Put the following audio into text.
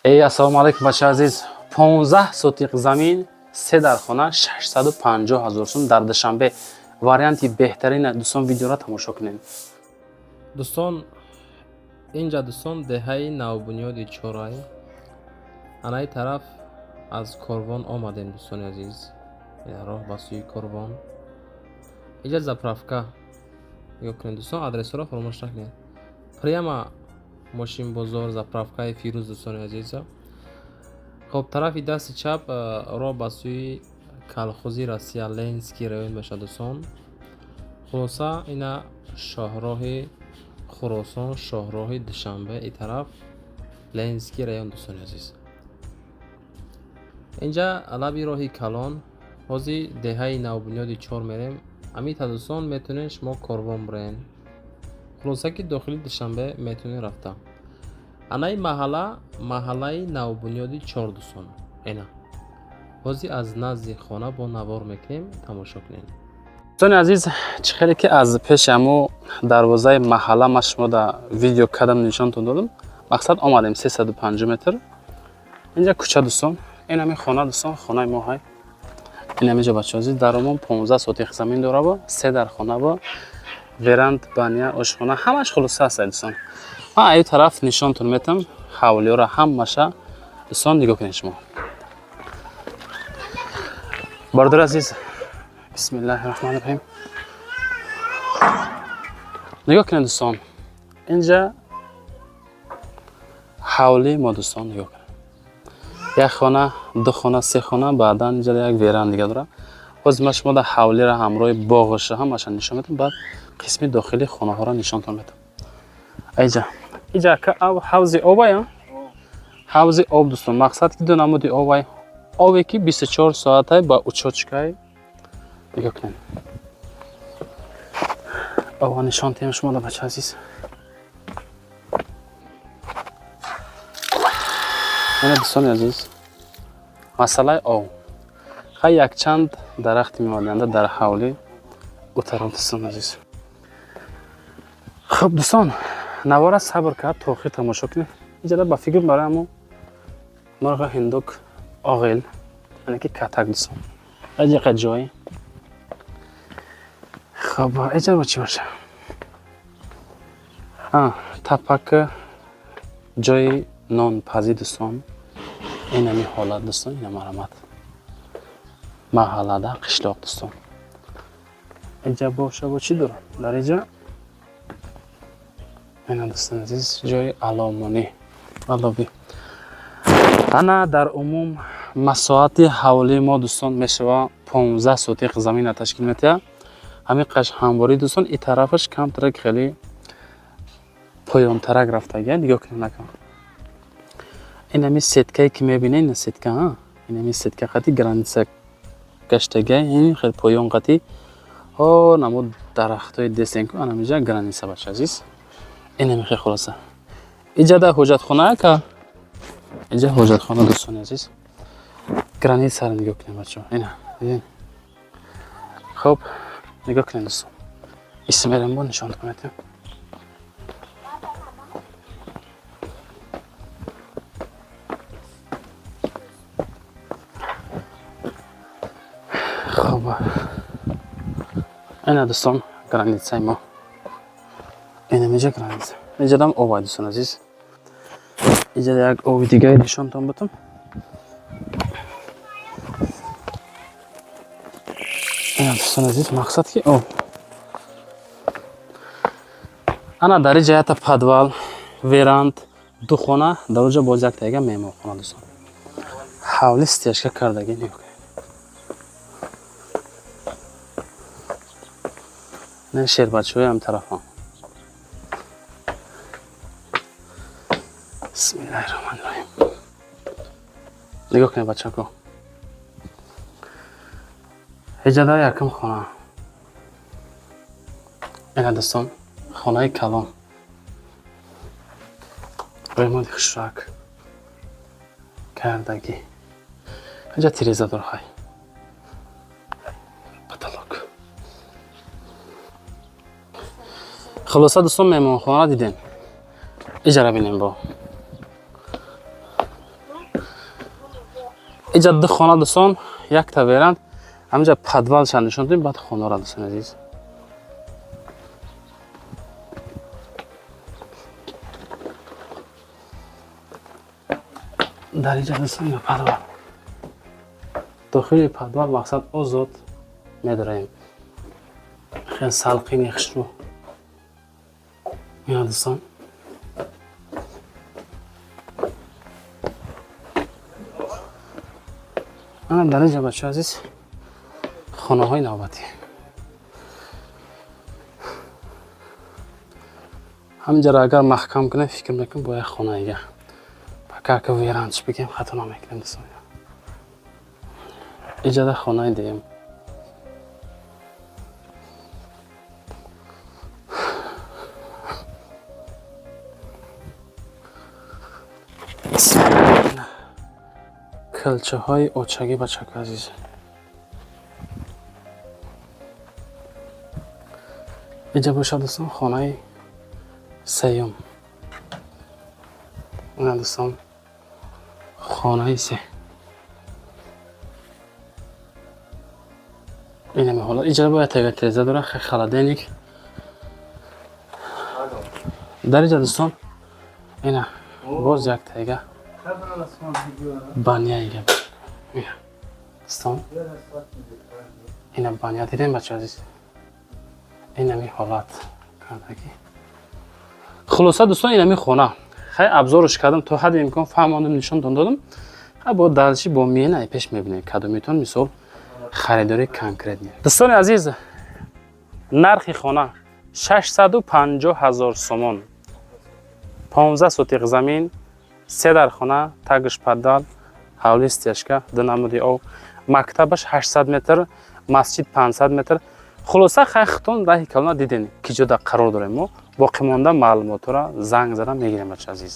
Эй, ассалому алайкум, бачаи азиз. 15 сотиқ замин, се дар хона, 650 ҳазор сум дар Душанбе. Варианти беҳтарина, дӯстон, видеоро тамошо кунед. Дӯстон, инҷа, дӯстон, деҳаи Навбунёди Чорай. Анаи тараф аз Корвон омадем, дӯстони азиз. Роҳ ба сӯи Корвон. Инҷа заправка. Нигоҳ кунед, дӯстон, адресҳоро фаромӯш накунед. Прямо мошинбозор, заправкаи Фирӯз, дӯстони азиз. Хоб, тарафи дасти чап роҳ ба сӯи колхози Россия, Ленинский район мешавад, дӯстон. Хулоса, ина шоҳроҳи Хуросон, шоҳроҳи Душанбе, и тараф Ленинский район, дӯстони азиз. Инҷа лаби роҳи калон, ҳозир деҳаи Навбунёди Чор мерем. Амита, дӯстон, метавонед шумо Корвон бирен. Хулоса, ки дохили Душанбе метавонед рафта. Анаи маҳалла, маҳаллаи Навбунёди Чор, дӯстон. Ина ҳозир аз назди хона бо навор мекунем, тамошо кунед. Дӯстони азиз, чӣ хеле ки аз пеши ҳамо дарвозаи маҳалла ман шумо да видео кардам, нишонтон додам, мақсад омадем 350 метр. Инҷа кӯча, дӯстон, ин ҳами хона, дӯстон, хонаи мо ҳай. Ин ҳамиҷа, бачаҳо азиз, даромон 15 сотих замин дора, бо се дар хона, бо веранд, баня, ошхона, ҳамаш хулоса аст, дӯстон. Ман аю тараф нишонтон метам ҳавлиёро ҳамаша, дӯстон, нигоҳ кунед шумо. Бародари азиз, бисмиллаҳи раҳмони раҳим. Нигоҳ кунед, дӯстон, инҷа ҳавлии мо, дӯстон, нигоҳ кунед. Як хона, ду хона, се хона, баъдан инҷа як веранд дига дора. Ҳозир ман шумо дар ҳавлиро ҳамроҳи боғаша ҳамаша нишон медам, баъд қисми дохили хонаҳоро нишонтон медам. Айҷа, иҷа ҳавзи обай, ҳавзи об, дӯстон, мақсад ки ду намуди обай. Обе ки 24 соатай ба учочкай. Нигоҳ кунед. Ова нишон тиҳем шумо да, бача азиз. Ина, дӯстони азиз, масъалаи об. Хай, якчанд дарахти мевадиҳанда дар ҳавлӣ утарон, дӯстони азиз. Хуб, дӯстон, навора сабр кард, то охир тамошо кунед. Иҷада ба фикр барои ҳамо мурғи ҳиндук оғил, яъне ки катак, дӯстон. Аҷиқа ҷой. Хуб, иҷа бо чӣ боша? Тапак, ҷои нонпазӣ, дӯстон. Ин ҳами ҳолат, дӯстон, ина марамат. Маҳаллада қишлоқ, дӯстон. Инҷа боша бо чӣ дорам? Дар инҷа ина, дӯстони азиз, ҷои аломонӣ, аловӣ. Ана дар умум масоҳати ҳавлии мо, дӯстон, мешава 15 сотиқ замина ташкил метиҳад. Ҳамин қаш ҳамворӣ, дӯстон, и тарафаш камтарак хеле поёнтарак рафтагия, нигоҳ кунед накун. Ин ҳами сеткае ки мебинед, ин сетка, ин ҳами сетка қати граница гаштагия, ин хеле поён қати ҳо намуд дарахтҳои дестен ку, ана ҳамиҷа граница, бача азиз. Ин ҳами хеле хулоса. Иҷа да ҳоҷатхона ака. Инҷа ҳоҷатхона, дӯстони азиз. Границаро нигоҳ кунед, бачаҳо. Ина, дидед? Хуб, нигоҳ кунед, дӯстон. Исмерем бо нишон метем. Хуб, ина, дӯстон, границаи мо. Ина миҷа граница. Инҷадам обай, дӯстон азиз. Инҷа як оби дигаре нишонтон бутам. Ина, дӯстон азиз, мақсад ки об. Ана дар инҷа якта подвал, веранд, ду хона, дар онҷа боз якта яга меҳмонхона, дӯстон. Ҳавли стяжка кардагӣ, нигоҳ кунед. Ин шербачаҳои ҳам тарафам. Бисмиллаҳи раҳмони раҳим. Нигоҳ кунед, бачако. Ҳиҷада якум хона. Ина, дӯстон, хонаи калон. Ремонти хушрак кардагӣ. Инҷа тиреза дор, хай. Потолок. Хулоса, дӯстон, меҳмонхона дидем. Иҷара бинем бо. Иҷа ду хона, дӯстон, якта веранда. Ҳаминҷа подвалша нишон додем, баъд хонара, дӯстони азиз. Дар иҷа, дӯстон, ина подвал. Дохили подвал, мақсад, озод медароем, хеле салқини хушрӯ. Ина, дӯстон, ана дар инҷа, бачаҳо азиз, хонаҳои навбатӣ. Ҳаминҷаро агар маҳкам кунем, фикр мекунем, бо як хона дига пока ка верандаш бигем, хато намекунем, дӯстон. Иҷада хонаи дуюм. Кӯлчаҳои очагӣ, бачако азиз. Иҷа бошад, дӯстон, хонаи сеюм. Ина, дӯстон, хонаи се. Инами ҳолат. Иҷа бояд тега тиреза дора, холодильник. Дар иҷа, дӯстон, ина боз як тега баняига. Дӯстон, ина баня дидем, бача азиз. Инами ҳолат кардаги. Хулоса, дӯстон, инами хона. Хай, обзорш кардам, то ҳадди имкон фаҳмондам, нишон додам. Хай, бо дальше бо мена пеш мебинем, кадомитон, мисол, харидори конкретный. Дӯстони азиз, нархи хона 650 ҳазор сомон, 15 сотиқ замин, се дархона, тагш подвал, ҳавли стяжка, ду намуди об, мактабаш 800 метр, масҷид 500 метр. Хулоса, хай, хитон раҳи калона дидем, ки ҷода қарор дорем мо. Боқимонда маълумотҳоро занг зада мегирем, бача азиз.